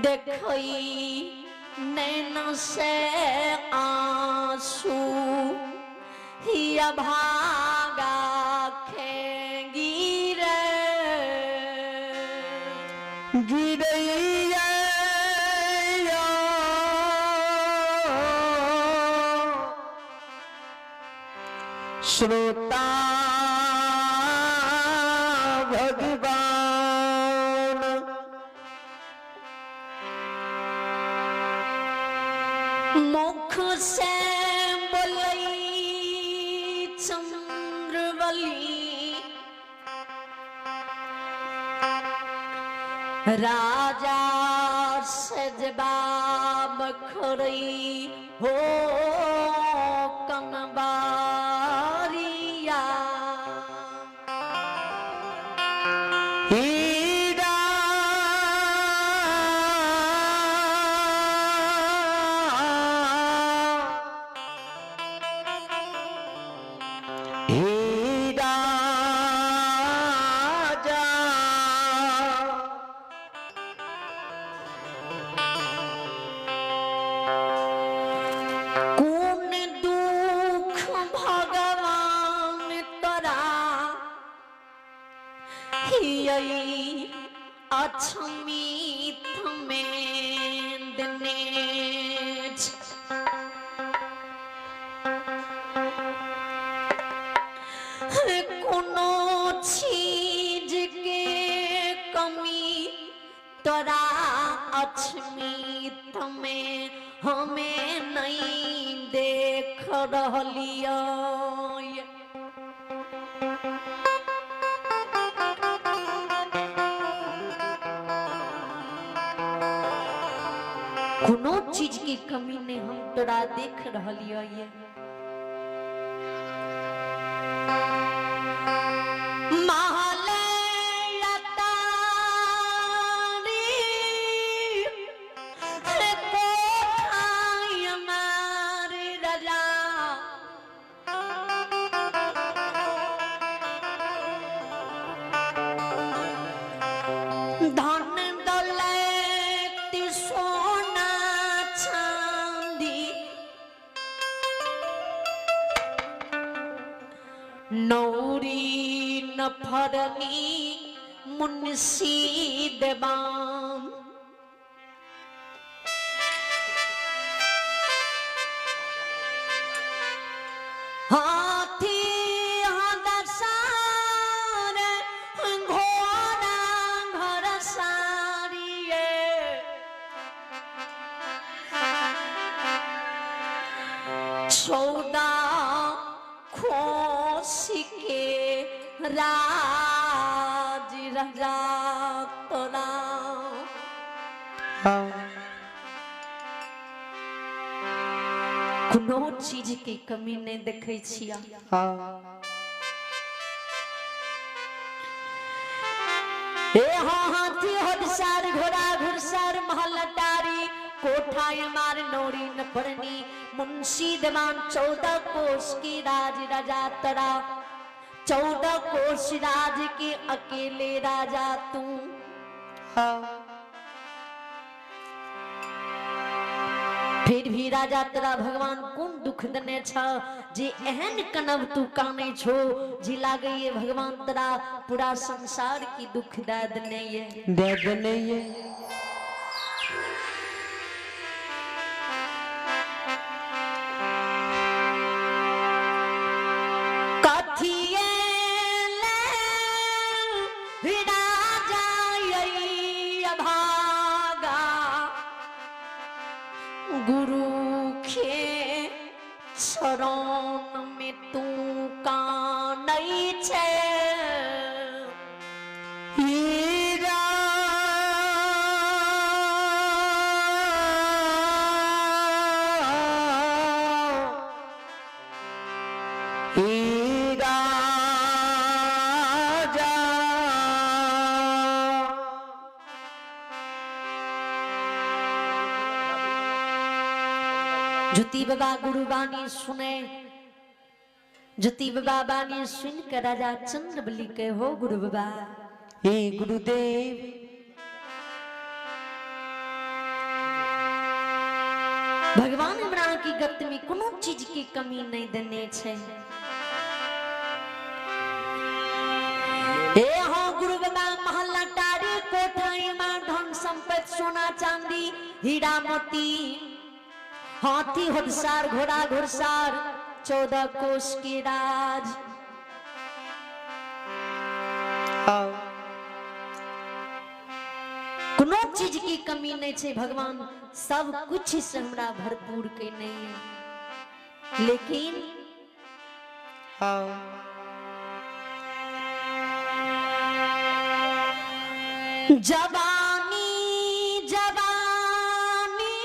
देखई नैन से आंसू हिया भागा खेगी रे गिरैया श्रोता भगवान मुख से बोलई चंद्रवली राजा से जवाब खरई हो कनबारिया हीरा हीरा जा कोन दुख भगवान तोरा हियई अछमीत में देने कोनो चीज के कमी तोरा अछमीत में हमें नहीं देख रहलियै। कोनो चीज के कमी नहीं हम तोरा देख रहलियै। धन दौलत सोना चांदी नौरी नफरनी मुंशी देवान हाथी हदसार घोड़ा घर सारिए चौदह खोस के राज राजा तोरा। कोनो चीज के कमी नहीं देखे छिया। ए हाथी हदसार घोड़ा घुड़सार महल अटारी कोठा मार नौरी नफरनी मुंशी देवान 14 कोस की राज राजा तरा 14 कोस राज के अकेले राजा तू। फिर भी राजा तोरा भगवान कोन दुख देने छ जे एहन कनब तू काने छो जे लागे ये भगवान तोरा पूरा संसार की दुख दे देने ये दे देने ये। कथिए ले राजा यही अभागा गुरु के शरण में तू कानै छे। हीरा हीरा जा ज्योति बाबा गुरुबानी सुने ज्योति बाबा बानी सुन के राजा चंद्रबली के हो गुरु बाबा हे गुरुदेव। गत में कोनो चीज के कमी नहीं देने छै। ए हो गुरु बाबा महल अटारी कोठा में धन संपत्ति सोना चांदी हीरा मोती हाथी हुदसार घोड़ा घुड़सार 14 कोस के राज। कोनो चीज की कमी नहीं छै, भगवान सब कुछ से हमरा भरपूर केने। लेकिन जवानी जवानी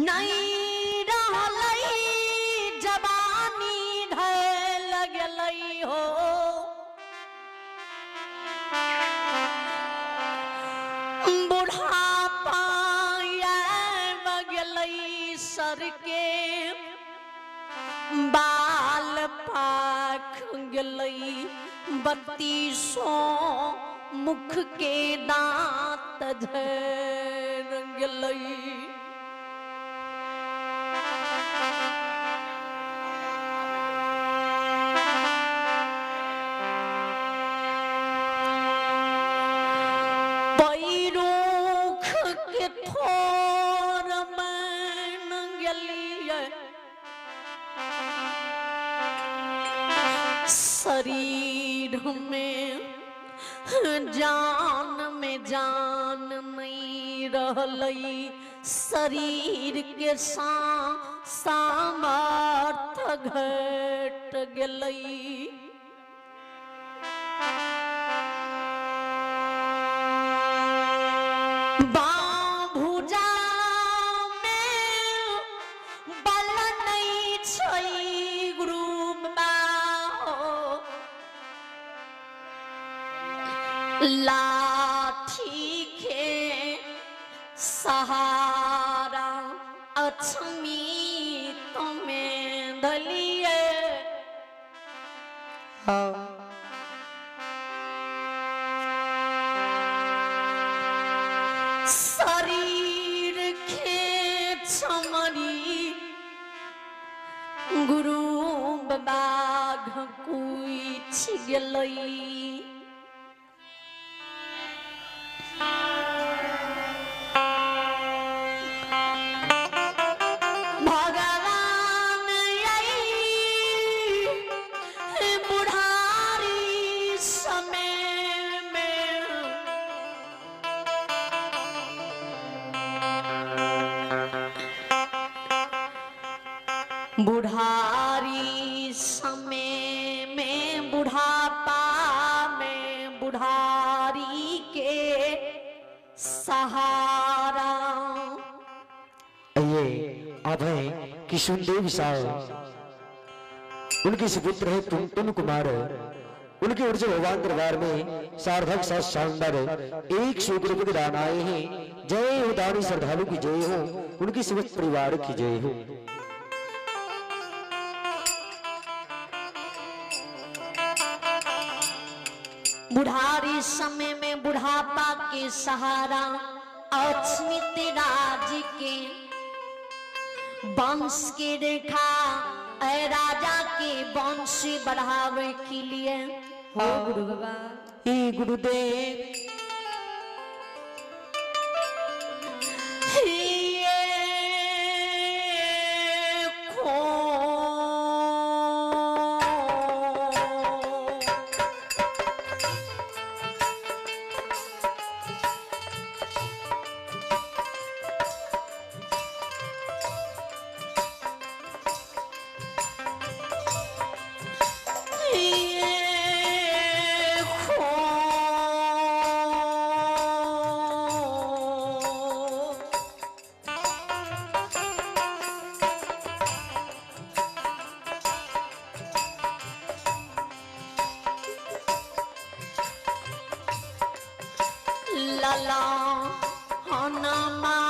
नहीं रहलै, जवानी ढल गेलै हो। बुढ़ापा आबि गेलै, सर के बाल पाक गेलै, 32 मुख के दांत झड़ गेलै। पैरूख के थोर बन गेलियै, शरीर में जान में जान नहीं रहलै, शरीर के सामर्थ घट गेलै। बाभुजा में बल नहीं छै गुरु बाबा, लाठी के सहारा अछमी तुम्हें धलिए। शरीर के चमड़ी गुरु बाघ कुछ गेलै। भगवान आई बुढ़ारी समय में बुढ़ारी समय में बुढ़ापा में बुढ़ारी के सहारा। ये आप हैं किशुनदेव साहब, उनके सुपुत्र है टुनटुन कुमार। उनके ओर से भगवान दरबार में सार्थक साथ शानदार 100 रुपए के दान आए हैं। जय हो दानी श्रद्धालु की जय हो, उनकी समस्त परिवार की जय हो। बुढ़ारी समय में बुढ़ापा के सहारा अस्मित राज के वंश के रेखा ऐ राजा के वंश बढ़ावे के लिए हो गुरु बाबा। हे गुरुदेव। ये खो ये खो लला हनुमान।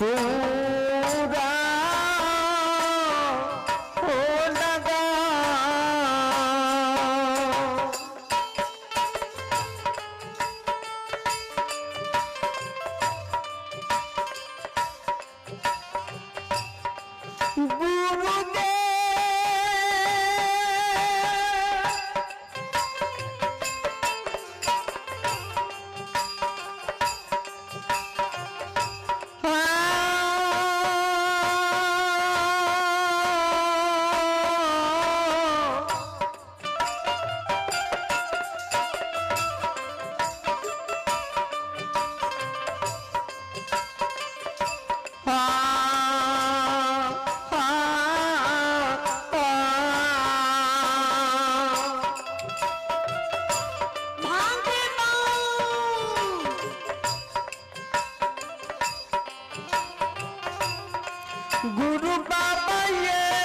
पूरा हो लगा। गुरुदेव भांगे बाऊ। गुरु बाबा ये